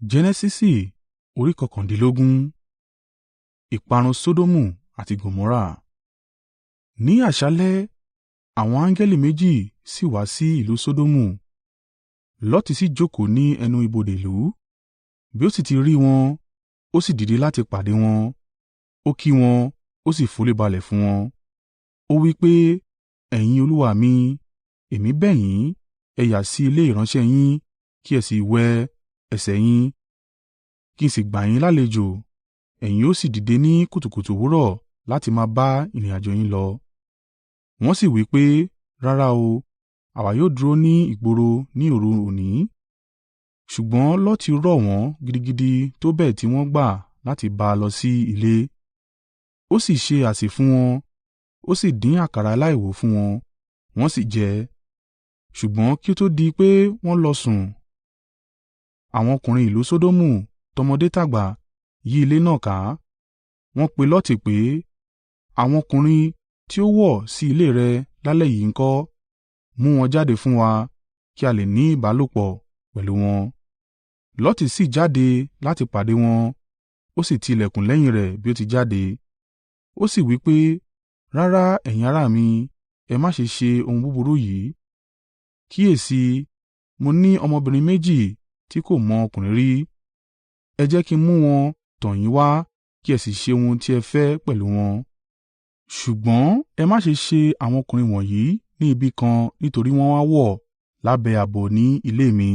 Genesisi orí kọkàndínlógún. Ìparun Sodomu àti Gomorra. Ní àṣálẹ́ àwọn angẹli méjì sì wá sí ìlú Sodomu, Lọti sì jókòó ní ẹnu ibodè ìlú. Bí ó sì ti rí wọn, ó sì dìde láti pàdé wọn, ó kí wọn, ó sì foríbalẹ̀ fún wọn. Ó wí pé, “Ẹ̀yin olúwa mi, èmi bẹ̀ yín, ẹ yà sí ilé ìránṣẹ́ yín kí ẹ sì wẹ ẹsẹ̀ yín, kí n sì gbà yín lálejò, ẹ̀yin ó sì dìde ní kùtùkùtù òwúrọ̀ láti máa bá ìrìnàjò yín lọ.” Wọ́n sì wí pé, “Rárá o, àwa yóò dúró ní ìgboro ní òru òní.” Ṣùgbọ́n Lọti rọ̀ wọ́n gidigidi tó bẹ́ẹ̀ tí wọ́n gbà láti bá a lọ sí ilé. Ó sì ṣe àsè fún wọn, ó sì dín àkàrà aláìwú fún wọn, wọ́n sì jẹ. Ṣùgbọ́n kí ó tó di pé wọ́n lọ sùn, àwọn ọkùnrin ìlú Sodomu, tọmọdé tàgbà, yí ilé náà ká. Wọ́n pe Lọti pé, “Àwọn ọkùnrin tí ó wọ̀ sí ilé rẹ lálẹ́ yìí ń kọ́? Mú wọn jáde fún wa, kí a lè ní ìbálòpọ̀ pẹ̀lú wọn.” Lọti sì jáde láti pàdé wọn, ó sì ti ìlẹ̀kùn lẹ́yìn rẹ̀ bí ó ti jáde. Ó sì wí pé, “Rárá, ẹ̀yin ará mi, ẹ má ṣe ṣe ohun búburú yìí. Kíyèsi i, mo ní ọmọbìnrin méjì tí kò mọ ọkùnrin rí. Ẹ jẹ́ kí n mú wọn tọ̀ yín wá kí ẹ sì ṣe ohun tí ẹ fẹ́ pẹ̀lú wọn. Ṣùgbọ́n ẹ má ṣe ṣe àwọn ọkùnrin wọ̀nyí ní ibi kan nítorí wọ́n wá wọ̀ lábẹ́ ààbò ní ilé mi.”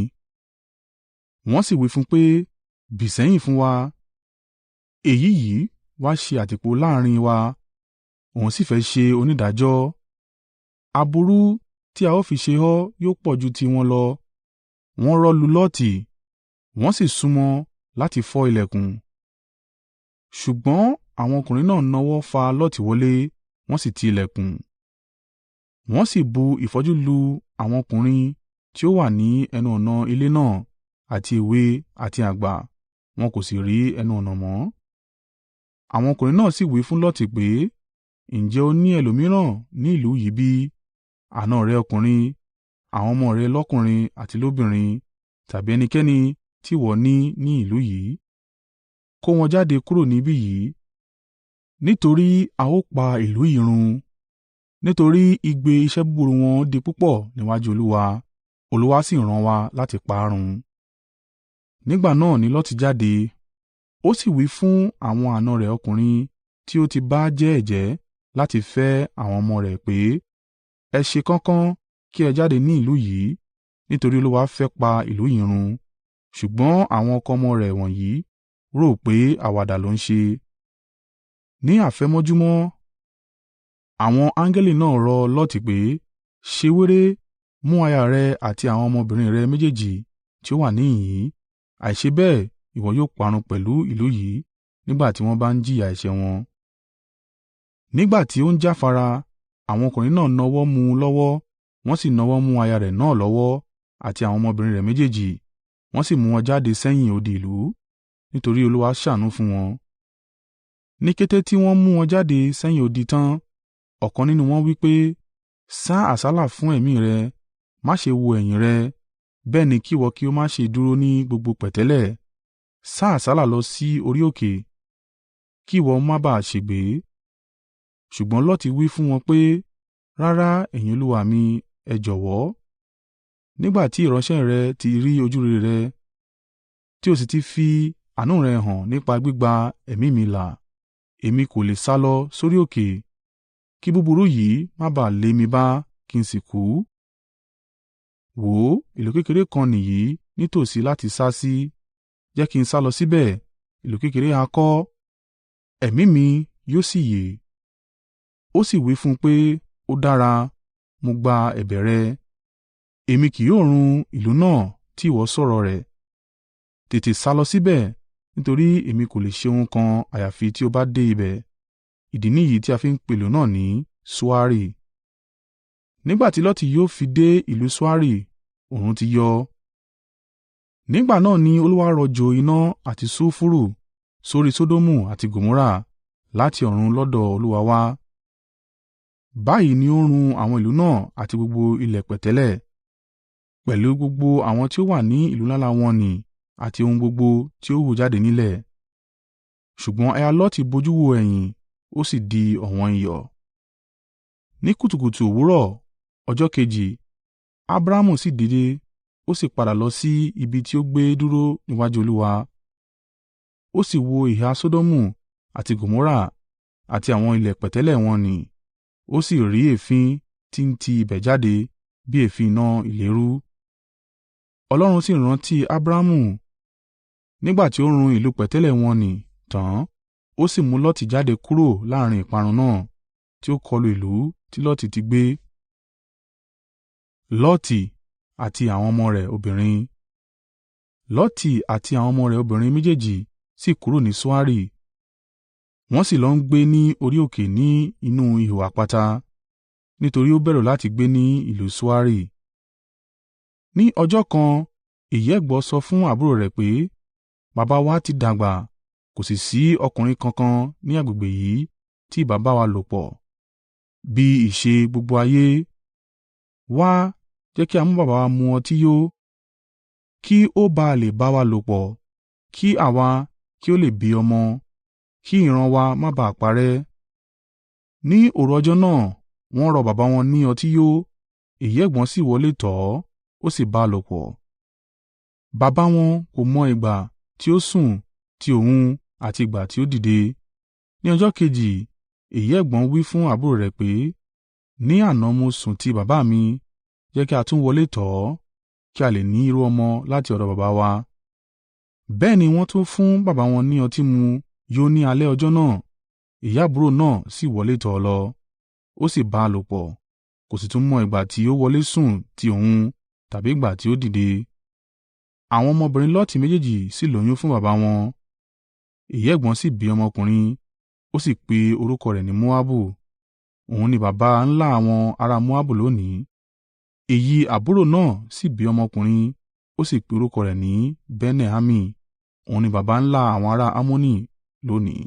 Wọ́n sì wí fún un pé, “Bì sẹ́yìn fún wa, èyí yìí wá ṣe àtìpó láàrín wa òun sì fẹ́ ṣe onídàájọ́? Aburú tí a ó fi ṣe ọ́ yóò pọ̀ ju ti wọn lọ.” Wọ́n rọ́ lu Lọti, wọ́n sì súnmọ́ ọn láti fọ́ ìlẹ̀kùn. Ṣùgbọ́n àwọn ọkùnrin náà nawọ́ fa Lọti wọlé, wọ́n sì ti ìlẹ̀kùn. Wọ́n sì bu ìfọ́jú lu àwọn ọkùnrin tí ó wà ní ẹnu-ọ̀nà ilé náà, àti èwe àti àgbà, wọn kò sì rí ẹnu-ọ̀nà mọ́. Àwọn ọkùnrin náà sì wí fún Lọti pé, “Ǹjẹ́ o ní ẹlòmíràn ní ìlú yìí bí? Àna rẹ ọkùnrin, àwọn ọmọ rẹ lọ́kùnrin àti lóbìnrin tàbí ẹnikẹ́ni tí ìwọ ní ní ìlú yìí? Kó wọn jáde kúrò níbí yìí, nítorí a ó pa ìlú yìí run.” Nítorí igbe iṣẹ́ búburú wọn di púpọ̀ níwájú Olúwa, Olúwa sì rán wá láti pa á run. Nígbà náà ni Lọti jáde, ó sì wí fún àwọn àna rẹ̀ ọkùnrin tí ó ti bá jẹ́ ẹ̀jẹ́ láti fẹ́ àwọn ọmọ rẹ̀ pé, “Ẹ ṣe kánkán kí ẹ jáde ní ìlú yìí, nítorí Olúwa fẹ́ pa ìlú yìí run!” Ṣùgbọ́n àwọn ọkọ ọmọ rẹ̀ wọ̀nyí rò pé àwàdà ló ń ṣe. Ní àfẹ̀mọ́júmọ́ àwọn angẹli náà rọ Lọti pé, “Ṣe wéré! Mú aya rẹ àti àwọn ọmọbìnrin rẹ méjèèjì tí ó wà níhìn-ín, àìṣe bẹ́ẹ̀, ìwọ yóò parun pẹ̀lú ìlú yìí nígbà tí wọ́n bá ń jìyà ẹ̀ṣẹ̀ wọn.” Nígbà tí ó ń jáfara, àwọn ọkùnrin náà nawọ́ mú un lọ́wọ́, wọ́n sì nawọ́ mú aya rẹ̀ náà lọ́wọ́ àti àwọn ọmọbìnrin rẹ̀ méjèèjì, wọ́n sì mú wọn jáde sẹ́yìn odi ìlú, nítorí Olúwa ṣàánú fún wọn. Ní kété tí wọ́n mú wọn jáde sẹ́yìn odi tán, ọ̀kan nínú wọn wí pé, “Sá àsálà fún ẹ̀mí rẹ! Má ṣe wo ẹ̀yìn rẹ, bẹ́ẹ̀ ni kí ìwọ kí ó má ṣe dúró ní gbogbo pẹ̀tẹ́lẹ̀. Sá àsálà lọ sí orí òkè, kí ìwọ má ba à ṣègbé.” Ṣùgbọ́n Lọti wí fún wọn pé, “Rárá, ẹ̀yin olúwa mi, ẹ jọ̀wọ́, nígbà tí ìránṣẹ́ rẹ ti rí ojúrere rẹ, tí o sì ti fi àánú rẹ hàn nípa gbígba ẹ̀mí mi là, èmi kò lè sálọ sórí òkè, kí búburú yìí má ba à lé mi bá, kí n sì kú. Wò ó, ìlú kékeré kan nìyí nítòsí láti sá sí, jẹ́ kí n sálọ síbẹ̀, ìlú kékeré ha kọ́, ẹ̀mí mi yóò sì yè.” Ó sì wí fún un pé, “Ó dára, mo gba ẹ̀bẹ̀ rẹ, èmi kì yóò run ìlú náà tí ìwọ sọ̀rọ̀ rẹ̀. Tètè sálọ síbẹ̀, nítorí èmi kò lè ṣe ohun kan àyàfi tí o bá dé ibẹ̀.” Ìdí nìyí tí a fi ń pe ìlú náà ní Soari. Nígbà tí Lọti yóò fi dé ìlú Soari, oòrùn ti yọ. Nígbà náà ni Olúwa rọ̀jò iná àti sulfuru sórí Sodomu àti Gomorra láti ọ̀run lọ́dọ̀ Olúwa wá. Báyìí ni ó run àwọn ìlú náà àti gbogbo ilẹ̀ pẹ̀tẹ́lẹ̀, pẹ̀lú gbogbo àwọn tí ó wà ní ìlú ńlá ńlá wọ̀n-ọn-nì àti ohun gbogbo tí ó hù jáde nílẹ̀. Ṣùgbọ́n aya Lọti bojú wo ẹ̀yìn, ó sì di ọ̀wọ́n iyọ̀. Ní kùtùkùtù òwúrọ̀ ọjọ́ kejì, Abramu sì dìde ó sì padà lọ sí ibi tí ó gbé dúró níwájú Olúwa. Ó sì wo ìhà Sodomu àti Gomorra àti àwọn ilẹ̀ pẹ̀tẹ́lẹ̀ wọ́n nì, ó sì rí èéfín tí ń ti ibẹ̀ jáde bí èéfín iná ìléru. Ọlọ́run sì rántí Abramu nígbà tí ó run ìlú pẹ̀tẹ́lẹ̀ wọ́n nì tán, ó sì mú Lọti jáde kúrò láàrín ìparun náà tí ó kọlu ìlú tí Lọti ti gbé. Lọti àti àwọn ọmọ rẹ̀ obìnrin méjèèjì sì kúrò ní Soari, wọ́n sì lọ ń gbé ní orí òkè ní inú ihò àpáta, nítorí ó bẹ̀rù láti gbé ní ìlú Soari. Ní ọjọ́ kan èyí ẹ̀gbọ́n sọ fún àbúrò rẹ̀ pé, “Baba wa ti dàgbà, kò sì sí ọkùnrin kankan ní agbègbè yìí tí ìbá bá wa lòpọ̀, bí ìṣe gbogbo ayé. Wá, jẹ́ kí a mú baba wa mu ọtí yó, kí ó ba à lè bá wa lòpọ̀, kí àwa kí ó lè bí ọmọ, kí ìran wa má ba à parẹ́.” Ní òru ọjọ́ náà, wọ́n rọ baba wọn ní ọtí yó, èyí ẹ̀gbọ́n sì wọlé tọ̀ ọ́, ó sì bá a lòpọ̀. Baba wọn kò mọ ìgbà tí ó sùn ti òun àti ìgbà tí ó dìde. Ní ọjọ́ kejì èyí ẹ̀gbọ́n wí fún àbúrò rẹ̀ pé, “Ní àná mo sùn ti baba mi, jẹ́ kí a tún wọlé tọ̀ ọ́, kí a lè ní irú-ọmọ láti ọ̀dọ̀ baba wa.” Bẹ́ẹ̀ ni wọ́n tún fún baba wọn ní ọtí mu yó ní alẹ́ ọjọ́ náà, ìyá àbúrò náà sì wọlé tọ̀ ọ́ lọ, ó sì bá a lòpọ̀, kò sì tún mọ ìgbà tí ó wọlé sùn ti òun tàbí ìgbà tí ó dìde. Àwọn ọmọbìnrin Lọti méjèèjì sì lóyún fún baba wọn. Èyí ẹ̀gbọ́n sì bí ọmọkùnrin, ó sì pe orúkọ rẹ̀ ní Moabu. Òun ni baba ńlá àwọn ará Moabu lónìí. Èyí àbúrò náà sì bí ọmọkùnrin, ó sì pe orúkọ rẹ̀ ní Beni-Ammi. Òun ni baba ńlá àwọn ará Ammoni lónìí.